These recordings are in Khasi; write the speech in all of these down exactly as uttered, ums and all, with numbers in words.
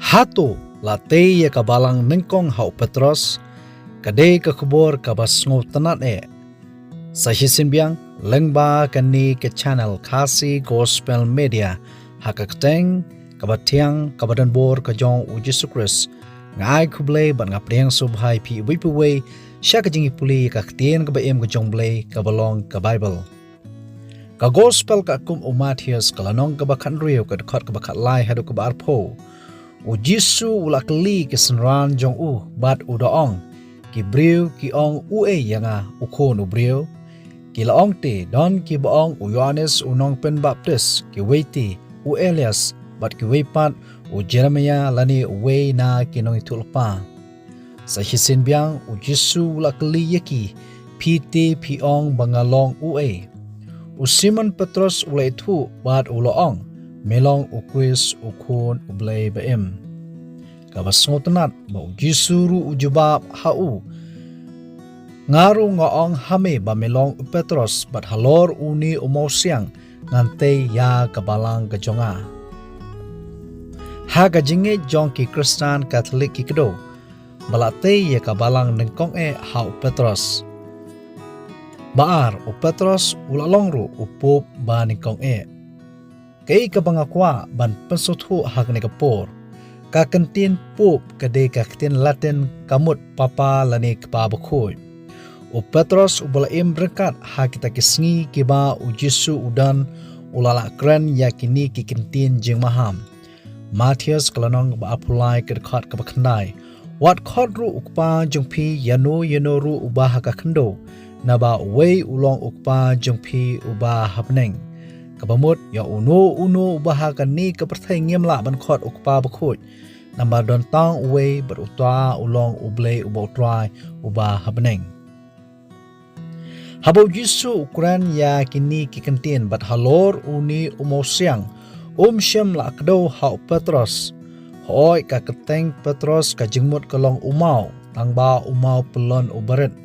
Hato la tei ïa ka balang nyngkong ha u Petros? Ka dei ka khubor kaba sngewtynnat eh. Sa shisien biang, lyngba kane ka channel Khasi Gospel Media, ha ka kyrteng kaba thiang kaba donbor ka jong u Jisu Khrist, nga ai khublei bad nga pdiang sngewbha ïa phi uwei pa uwei sha ka jingïapule ïa ka ktien kaba im ka jong u Blei kaba long ka Baibl. Ka Gospel katkum u Mathaios, ka lynnong kaba khathynriew, ka dkhot kaba khatlai haduh kaba arphew. U Jisu u la kylli ki synran jong u bad u da ong, "Ki briew ki ong uei ïa nga, u Khun u briew?" Ki la ong te, "Don kiba ong u Ïoannis u nongpynbaptis, kiwei te u Elias, bad kiwei pat u Jeremiah lane uwei na ki nongïathuhlypa." Sa shisien biang, u Jisu u la kylli ïa ki, "Phi te phi ong ba nga long uei?" U Simon Petros u la ïathuh bad u la ong, "Me long u Khrist, u Khun u Blei ba im." Kaba sngewtynnat ba u Jisu ruh u jubab ha u, "Nga ruh nga ong ha me ba me long u Petros, bad halor une u mawsiang ngan tei ïa ka balang ka jong nga." Ha ka jingngeit jong ki Khristan Katholik ki kdew, ba la tei ïa ka balang nyngkong eh ha u Petros. Ba ar, u Petros u la long ruh u Pope ba nyngkong eh. Kaei kaba nga kwah ban pynsngewthuh ha kane ka por, ka ktien Pope ka dei ka ktien Latin ka mut Papa lane Kpa Bakhuid. U Petros uba la im ryngkat ha kita ki sngi kiba u Jisu u don, u la lah kren ïa kine ki ktien jingmaham. Mathaios ka lynnong kaba arphew lai, ka dkhot kaba khyndai. "Wat khot ruh u kpa jong phi ïano ïano ruh uba ha ka khyndew, naba uwei u long u kpa jong phi uba ha bneng. Kaba mut ïa uno uno uba ha kane ka pyrthei ngim lah ban khot u Kpa Bakhuid, namar don tang uwei, bad uta u long u Blei uba u Trai uba ha bneng." Haba u Jisu u kren ïa kine ki ktien bad halor une u mawsiang, um shym la kdew ha u Petros. Hooid, ka kyrteng Petros ka jingmut ka long u maw, tangba u maw pyllun uba rit.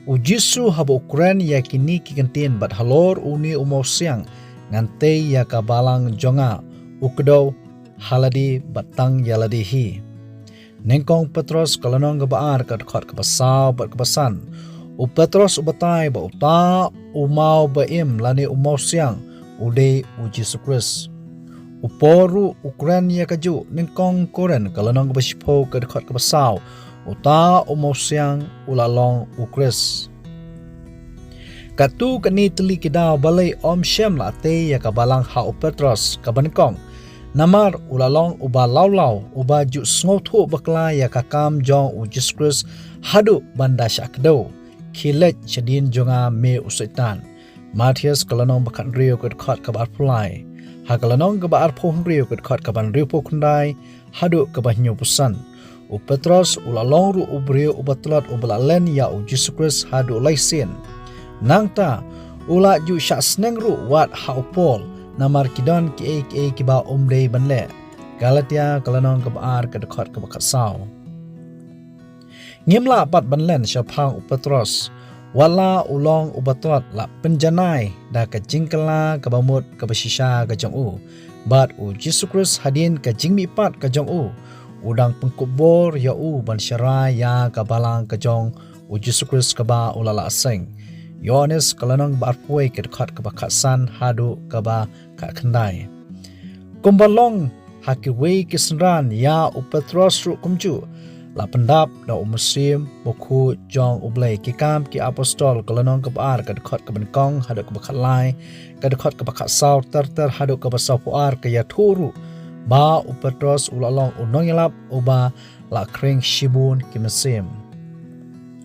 U Jisu haba u kren ïa kine ki ktien bad halor une u mawsiang, "Ngan tei ïa ka balang jong nga," u kdew ha lade bad tang ïa lade hi. Nyngkong Petros ka lynnong kaba ar, ka dkhot kaba saw bad kaba san. U Petros u batai ba uta u maw ba im lane u mawsiang u dei u Jisu Khrist. U Paul ruh u kren ïa kajuh, Nyngkong Korinth ka lynnong kaba shiphew, ka dkhot kaba saw, uta u mawsiang u la long u Khrist. Katto katne tylli ki daw balei um shym la tei ïa ka balang ha u Petros? Kaba nyngkong, namar u la long uba lawlaw, uba ju sngewthuh bakla ïa ka kam jong u Jisu Khrist haduh ban da shah kdew, "Khie leit shadien jong nga, me u Soitan." Mathaios ka lynnong ba khathynriew, ka dkhot kaba arphew lai. Ha ka lynnong kaba arphew hynriew, ka dkhot kaba hynriewphew khyndai haduh kaba hynñiewphew san. U Petros u la long ruh u briew uba tlot uba la len ïa u Jisu Khrist haduh lai sien. Nangta u la ju shah sneng ruh wat ha u Paul, namar ki don kiei kiei kiba um dei ban leh. Galatia ka lynnong kaba ar, ka dkhot kaba khatsaw. Ngim lah pat ban len shaphang u Petros. Wat la u long uba tlot, la pynjanai da ka jingkylla kaba mut kaba shisha ka jong u. Bad u Jisu Khrist, hadien ka jingmihpat ka jong u, u dang pynkup bor ïa u ban sharai ïa ka balang ka jong u Jisu Khrist kaba u la lah seng. Ïoannis ka lynnong ba arphew wei, ka dkhot kaba khatsan haduh kaba khatkhyndai. Kumba long ha kiwei ki synran, ïa u Petros ruh kumjuh la pyndap da u Mynsiem Bakhuid jong U Blei. Ki Kam ki Apostol ka lynnong kaba ar, ka dkhot kaba nyngkong haduh kaba khatlai, ka dkhot kaba khatsaw ter ter haduh kaba sawphew ar, ka ïathuh ruh ba u Petros u la long u nongïalap uba la khring shibun ki mynsiem.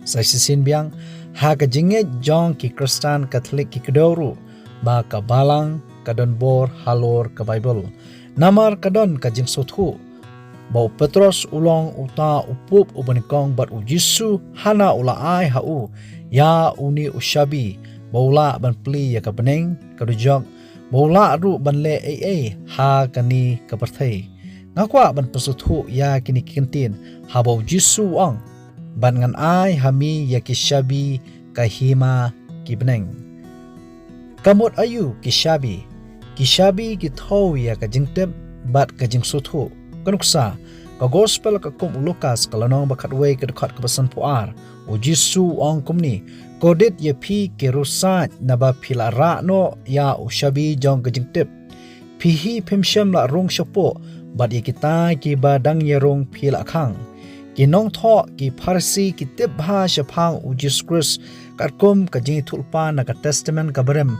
Sa shisien biang, ha ka jingngeit jong ki Khristan Katholik ki kdew ruh ba ka balang ka don bor halor ka Baibl. Namar ka don ka jingsngewthuh ba u Petros u long uta u Pope uba nyngkong bad u Jisu hana u la ai ha u ïa une u shabi ba u lah ban plie ïa ka bneng, ka dujok, ba u lah ruh ban leh ei ei ha kane ka pyrthei. Nga kwah ban pynsngewthuh ïa kine ki kyntien haba u Jisu u ong, "Bad ngan ai ha me ïa ki shabi ka hima ki bneng." Ka mut aïu ki shabi? Ki shabi ki thew ïa ka jingtip bad ka jingsngewthuh. Ka nuksa, Ka Gospel ka kum u Lukas ka lynnong ba khatwei ka dkhot kaba sanphew ar. U Jisu u ong kumne, "Kordit ïa phi ki riewsait, naba phi la rah noh ïa u shabi jong ka jingtip. Phi hi phim shym la rung shapoh, bad ïa kita kiba dang ïarung phi la khang." Ki nongthoh ki Pharisi ki tip bha shaphang u Jisu Khrist katkum ka jingïathuhlypa na ka Testament kaba rim.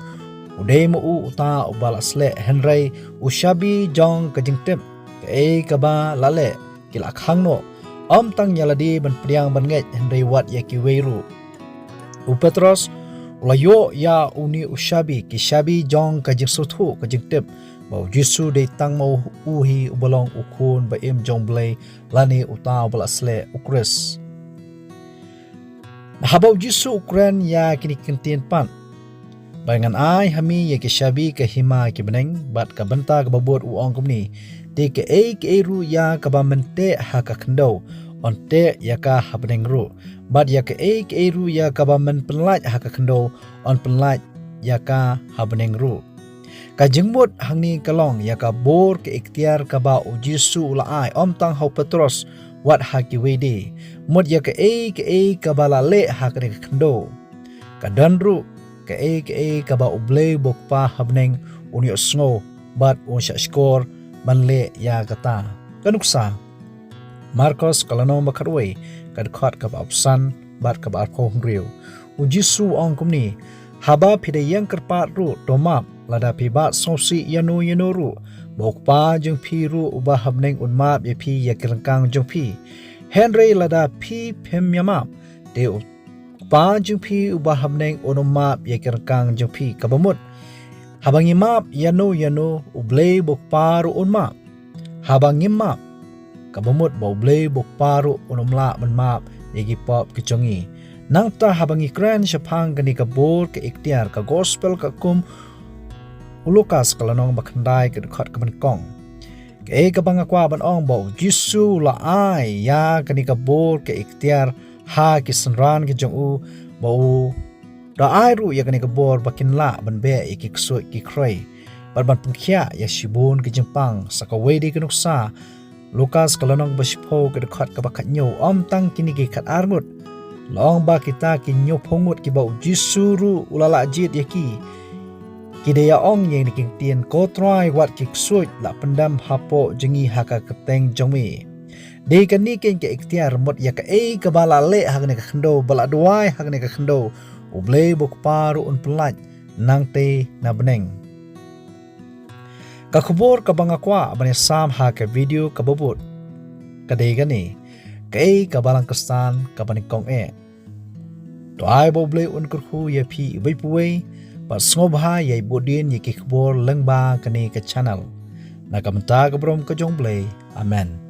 U dei ma u uta uba la sleh, hynrei u shabi jong ka jingtip, kaei kaba la leh, ki la khang noh, ym tang ïa lade ban pdiang ban ngeit, hynrei wat ïa kiwei ruh. U Petros u la ïoh ïa une u shabi, ki shabi jong ka jingsngewthuh ka jingtip ba u Jisu dei tang ma u hi uba long u Khun ba im jong U Blei, lane uta uba la sleh, u Khrist. Haba u Jisu u kren ïa kine ki kyntien pat, "Ba ngan ai ha me ïa ki shabi ka hima ki bneng bad ka bynta kaba bud," u ong kumne, "Te kaei kaei ruh ïa kaba men teh ha ka khyndew, yn teh ïa ka ha bneng ruh, bad ïa kaei kaei ruh ïa kaba men pynlait ha ka khyndew, yn pynlait ïa ka ha bneng ruh." Ka jingmut hangne ka long ïa ka bor ka iktiar kaba u Jisu u la ai, ym tang ha u Petros, wat ha kiwei de. Mut ïa kaei kaei kaba la leh ha kane ka khyndew, ka don ruh kaei kaei kaba U Blei uba U Kpa ha bneng un ïohsngew bad un shahshkor ban leh ïa kata. Ka nuksa, Markos ka lynnong ba khatwei, ka dkhot kaba arphew san bad kaba arphew hynriew. U Jisu u ong kumne, "Haba phi da ïeng kyrpad ruh, to map, lada phi bat sngewsih ïano ïano ruh, ba U Kpa jong phi ruh uba ha bneng un map ïa phi ïa ki ryngkang jong phi. Hynrei lada phi phim ïa map, te U Kpa jong phi uba ha bneng un ym map ïa ki ryngkang jong phi." Kaba mut, haba ngi map ïano ïano, U Blei uba U Kpa ruh un map. Haba ngim map, kaba mut ba U Blei uba U Kpa ruh un ym lah ban map ïa ki pop ki jong ngi. Nangta haba ngi kren shaphang kane ka bor ka iktiar, ka Gospel ka kum u Lukas ka lynnong ba khyndai, ka dkhot kaba nyngkong. Kaei kaba nga kwah ban ong, ba u Jisu u la ai ïa kane ka bor ka iktiar ha ki synran ki jong u, ba u da ai ruh ïa kane ka bor ba kin lah ban beh ïa ki ksuid ki khrei bad ban pynkhiah ïa shibun ki jingpang. Sa kawei de ka nuksa, Lukas ka lynnong ba shiphew, ka dkhot kaba khathynñiew, ym tang kine ki khatar ngut, la ong ba kita ki hynñiewphew ngut kiba u Jisu ruh u la lah jied ïa ki, ki da ïa ong ïa kine ki ktien, "Ko Trai, wat ki ksuid la pyndem hapoh jong ngi ha ka kyrteng jong me." Dei kane keiñ ka iktiar, mut ïa kaei kaba la leh ha kane ka khyndew, ba la duwai ha kane ka khyndew, U Blei uba U Kpa ruh un pynlait nangtei na bneng. Ka khubor kaba nga kwah ban ïasam ha ka video kaba bud, ka dei kane, kaei ka Balang Khristan kaba nyngkong eh. To ai ba U Blei un kyrkhu ïa phi iwei pa iwei, bad sngewbha ïa bud dien ïa ki khubor lyngba kane ka channel. Na ka bynta ka burom ka jong U Blei. Amen.